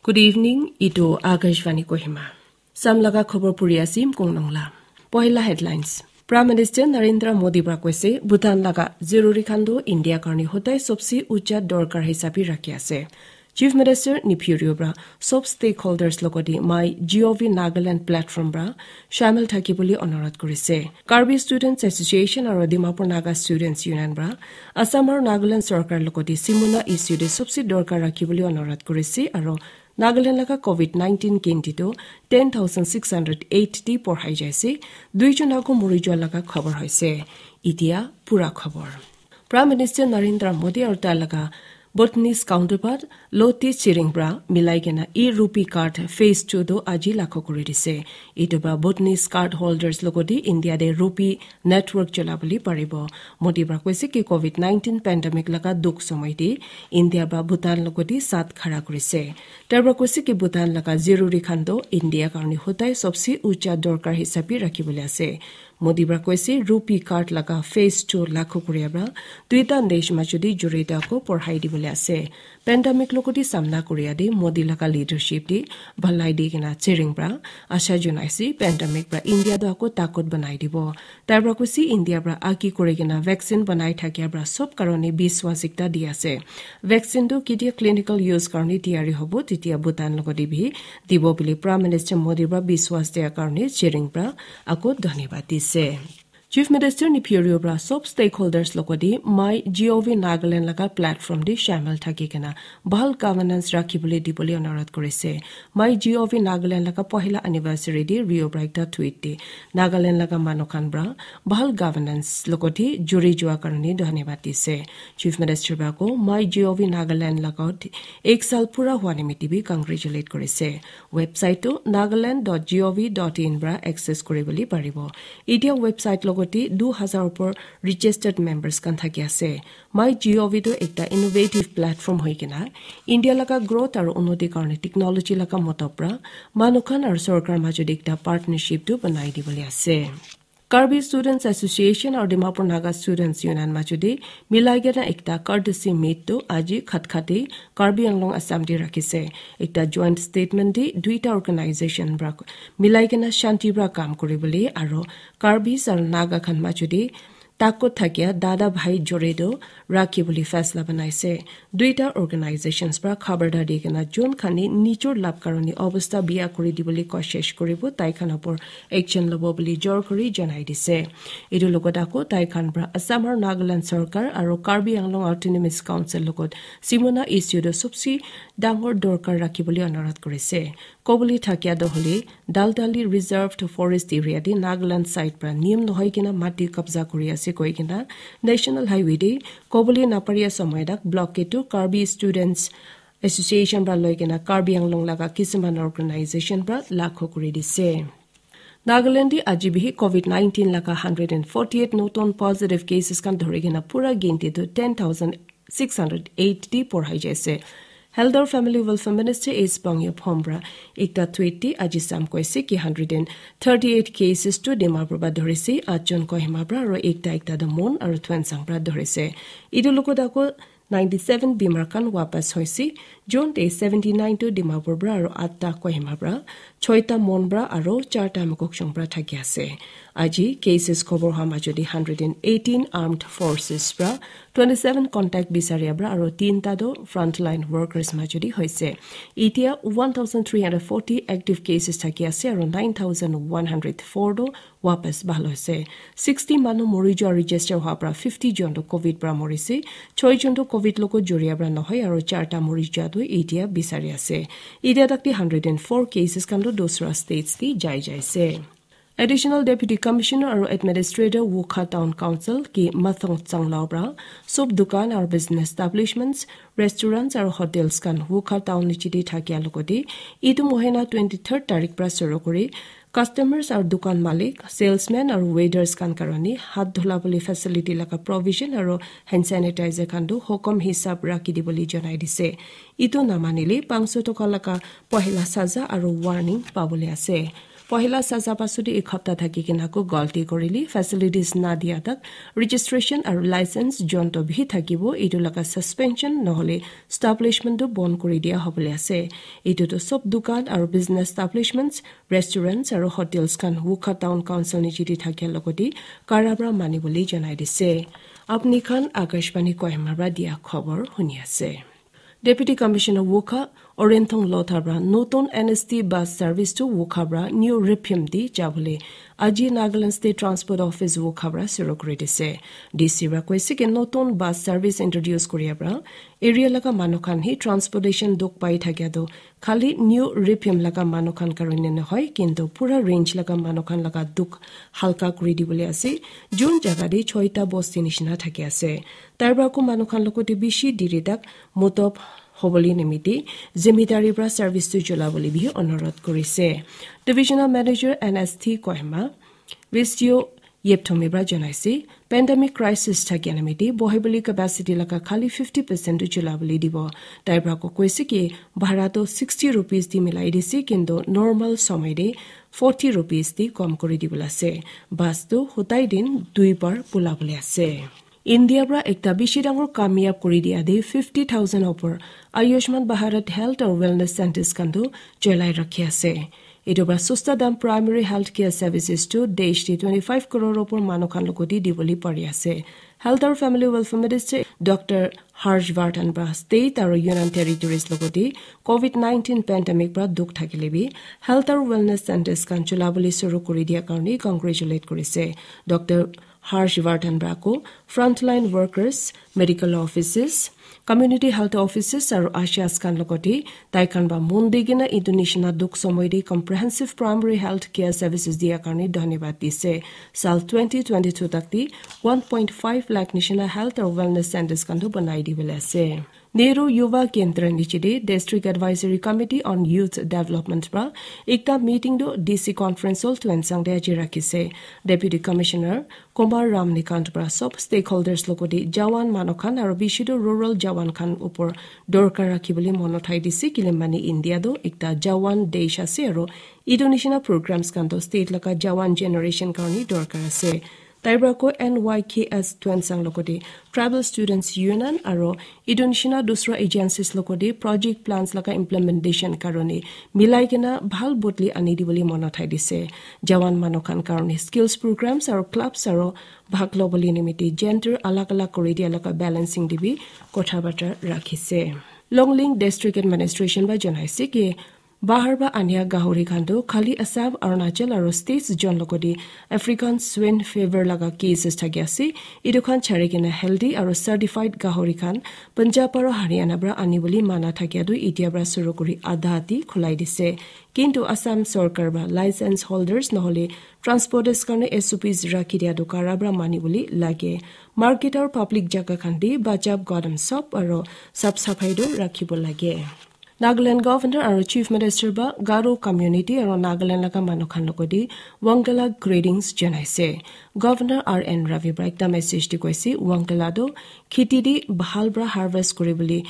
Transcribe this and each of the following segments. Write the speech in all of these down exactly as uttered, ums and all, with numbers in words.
Good evening, itu Akashvani Kohima. Sam laga khobor puri asim kong nongla. Pohila headlines. Prime Minister Narendra Modi pra koise, Bhutan laga zeruri khan toh India karni hotai sobse ucha dorkar hisabi rakhi ase. Chief Minister Neiphiu Rio pra sob stakeholders logoti My G O V Nagaland platform pra shamil thaki boli onurodh korise. Karbi Students Association aro Dimapur Naga Students Union pra Assam aro Nagaland sorkar logoti simuna issue te sobse dorkar rakhi boli onurodh korise aro Nagaland laga covid nineteen ginti toh ten thousand six hundred eight te porhai jaise, duijon ako mori jua laga khobor hoise. Itia pura khobor. Prime Minister Narendra Modi aru tai laga Bhutanese counterpart Lotay Tshering pra milai kena e-rupee card phase two toh aji lakho kuri dise. Itu pra Bhutanese card holders logoti India te rupee network chola boli paribo. Modi pra koise ki covid nineteen pandemic laga dukh somoi te India pra Bhutan logoti saath khara kurise. Tai pra koise ki Bhutan laga zeruri khan toh India karni hotai sobse ucha dorkar hisabi rakhi bole ase. Modi pra koise rupee card laga phase two lakho kuria pra duita desh majudi jurita ko porhai di bole ase. Pandemic logoti samna kuria de Modi laga leadership de bhalai di kena Tshering pra asha junaise pandemic pra India toh ako takot banai dibo. Tai pra koise India pra aki kuri kena vaccine banai thakia pra sob karone biswas ekta di ase. Vaccine toh ketia clinical use karone tiyari hobo titia Bhutan logoti bi dibo bili Prime Minister Modi pra biswas dia karone Tshering pra ako dhanyabad dise. Chief Minister Neiphiu Rio pra sob stakeholders logoti My G O V Nagaland laga platform de shamil thaki kena bhal governance rakhi bole di bole onurodh korise. My G O V Nagaland laga pohila anniversary de Rio pra ekta tweet de Nagaland laga manu khan pra bhal governance logoti juri jua karone dhanyabad dise. Chief Minister pra ko My G O V Nagaland laga ek sal pura hua nimiti bi congratulate korise. Website to nagaland dot gov dot in pra access kuri bole paribo. Itia website logoti du hazar upor registered members khan thaki ase. My G O V to ekta innovative platform hoi kena India laga growth aru unnoti karone technology laga motob pra manu khan aru sorkar majudi ekta partnership tu banai di bole ase. Karbi Students Association aru Dimapur Naga Students Union majudi milai kena ekta courtesy meet tu aji Khatkhati Karbi Anglong Assam te rakhise. Ekta joint statement de duita organization pra milai kena shanti pra kam kuri bole aru Karbis aru Naga khan majudi takot thakia dada bhai jore tu rakhi bole faisla banaise. Duita organizations pra khabarda di kena jon khan ni nijor lab karone obostha biya kuri di bole koshish kuribo tai khan upor action lobo bole jor kuri janai dise. Itu logot ako tai khan pra Assam aru Nagaland sorkar aru Karbi Anglong Autonomous Council logot simuna issue tu sobse dangor dorkar rakhi bole onurodh korise. Kobole thakia toh hole Daldali Reserved Forest Area de Nagaland side pra niyam nohoi kena mati kabza kuri ase koi kena National Highway de kobole naparia somoy dak blockade tu Karbi Students Association pra loi kena Karbi Anglong laga kisiman organization pra lakho kuri dise. Nagaland de aji bihi covid nineteen laga hundred and forty eight notun positive cases khan dhori kena pura ginti tu ten thousand six hundred eight te porhai jaise. Health or Family Welfare Minister S Pangyo Phom pra ekta tweet te aji sam koise ki hundred and thirty eight cases tu Dimapur pra dhorise, atjon Kohima pra aru ekta ekta tu Mon aru Tuensang pra dhorise. Itu logot ako ninety seven bimar khan wapas hoise. Jon te seventy nine tu Dimapur pra aru atta Kohima pra, choita Mon pra aru charta Mokokchung pra thaki ase. Aji cases khobor ha majudi hundred and eighteen armed forces pra, twenty seven contact bisaria pra aru tinta toh frontline workers majudi hoise. Itia one thousand three hundred forty active cases thaki ase aru nine thousand one hundred four toh wapas bhal hoise. Sixty manu mori jua register hoa pra fifty jon toh covid pra morise. Choi jon toh covid logot joria pra nohoi aru charta mori jua toh itia bisari ase. Itia tak te hundred and four cases khan toh dusra states te jai jaise. Additional Deputy Commissioner aru Administrator Wokha Town Council ki Mathong Changlao pra sob dukan aru business establishments, restaurants aru hotels khan Wokha Town niche te thakia logote itu mohina twenty third tarik pra suru kuri customers aru dukan malik, salesman aru waiters khan karone hath dhula bole facility laga provision aru hand sanitizer khan tu hukum hisab rakhi dibole janai dise. Itu namanile panch sho toka laga pohila saza aru warning pabole ase. Pohila saza pasudi ek hapta thaki kena ko galti korile facilities na dia tak registration aru license jonto bhi thakibo, etu laga suspension nohole establishment tu bon kori dia hobole ase. Etu tu sob dukan aru business establishments, restaurants aru hotels khan Wokha Town Council niche te thakia logote kara para mani bole janai dise. Apni khan Akashvani Kohima para dia khobor huni ase. Deputy Commissioner Wokha Orenthong Lotha para notun N S T bus service to Wokha para new Ripim di jabole aji Nagaland State Transport Office Wokha para suru kori dise. D C para koise ke notun bus service introduce koria para area laga manu khan hi transportation duk pai thakia tu khali new Ripim laga manu khan karone nohoi, kintu pura range laga manu khan laga duk halka kori dibole ase. Jun jaga te choita bosti nishina thaki ase. Tar para ko manu khan logote bishi diri tak mutop hobole nimite zimidari para service tu chola bole bi onurodh korise. Divisional Manager N S T Kohima, Vistio Yepthomi para janaise, pandemic crisis thakia nimite bohibole capacity laga khali fifty percent tu chola bole dibo. Tai para ko koise ki bhara to sixty rupees di milai dise, kintu normal somoi de forty rupees di kom kori dibole ase. Bus tu hutai din dui bar bula bole ase. India para ekta bishi dangor kamyab kori dia de fifty thousand opor Ayushman Bharat Health or Wellness Centers khan tu cholai rakhi ase. Etu para susta dam primary health care services tu desh te twenty five crore opor manu khan logote dibole pari ase. Health aru Family Welfare Minister Doctor Harsh Vardhan para state aru Union Territories logote covid nineteen pandemic para duk thakile bi health aru wellness centers khan chola bole suru kori dia karone congratulate korise. Doctor Harsh Vardhan para ko frontline workers, medical officers, community health officers aru ashas khan logote tai khan para mon di kena etu nishina duk somoi te comprehensive primary health care services dia karone dhanyabad dise. Sal twenty twenty-two tak te one point five lakh nishina health aru wellness centers khan tu banai dibole ase. Nehru Yuva Kendra niche te District Advisory Committee on Youth Development para ekta meeting tu D C Conference Hall Tuensang te aji rakhise. Deputy Commissioner Kumar Ram Nikant para sob stakeholders logote jawan manu khan aru bishi tu rural jawan khan upor dorkar rakhi bole mon uthai dise, kile mane India tu ekta jawan desh ase aru etu nishina programs khan tu state laga jawan generation karone dorkar ase. Tai para ko N Y K S Tuensang logote Tribal Students Union aru etu nishina dusra agencies logote project plans laga implementation karone milai kena bhal bodli ani dibole mon uthai dise. Jawan manu khan karone skills programs aru clubs aru bhag lobole nimite gender alag alag kori dia laga balancing te bi kotha bata rakhise. Longling District Administration para janaise ki bahar para ania gahori khan tu khali Assam, Arunachal aru states jon logote African swine fever laga cases thaki ase. Etu khan chari kena healthy aru certified gahori khan Punjab aru Haryana para ani bole mana thakia tu etia para suru kori adha ati khulai dise. Kintu Assam sorkar para license holders nohole transporters karone S O Ps rakhi dia tu kara para mani bole lage. Market aru public jaga khan te bachab gadam sob aru sap saphai tu rakhibo lage. Nagaland Governor aru Chief Minister ba Garo community aru Nagaland laga manu khan logote Wangala greetings janaise. Governor R N Ravi para ekta message te koise, Wangala tu kheti te bhal para harvest kori bole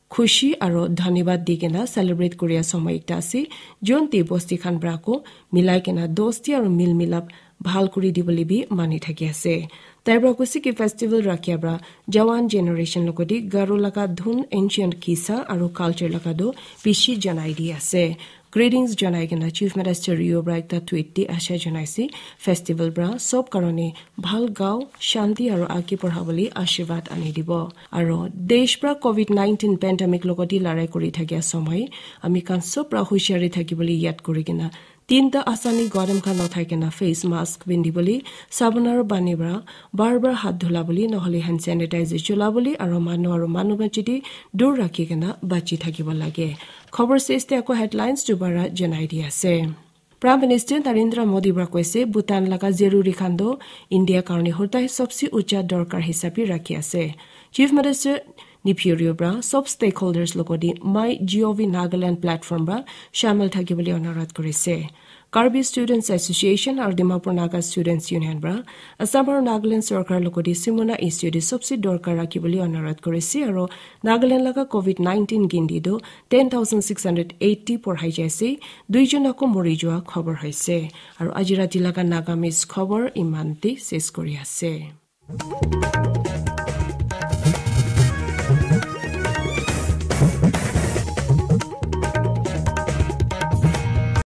khushi aru dhanyabad di kena celebrate koria somoi ekta ase. Jon te bosti khan para ko milai kena dosti aru mil milap bhal kori dibole bi mani thaki ase. Tai para koise ki festival rakhia para jawan generation logote Garo laga dhun, ancient kisa aru culture laga tu bishi janai di ase. Greetings janai kena Chief Minister Rio para ekta tweet te asha janaise, festival para sob karone bhal gao, shanti aru age porha bole ashirwad ani dibo. Aru desh para covid nineteen pandemic logote larai kori thakia somoi ami khan sob para hushiari thaki bole yad kori kena tinta asani gadam khan uthai kena face mask pindi bole, sabon aru pani para bar bar hath dhula bole, nohole hand sanitizer chola bole aru manu aru manu maji te dur rakhi kena bachi thakibo lage. Khobor ses te ako headlines dubara janai di ase. Prime Minister Narendra Modi para koise, Bhutan laga zaruri khan tu India karone hodai sobse ucha dorkar hisabe rakhi ase. Chief Minister Niphiu Rio pra sob stakeholders logodi My G O V Nagaland platform pra shamil thakibole onurodh kurise. Karbi Students Association aru Dimapur Naga Students Union pra Assam aru Nagaland sorkar logodi simuna issue de sobse dorkar rakhibole onurodh kurise aru Nagaland laga covid nineteen gindi tu ten thousand six hundred eighty porhai jaise, duijon ako mori jua khobor hoise. Aru aji rati laga Nagamese khobor iman te ses kuri ase.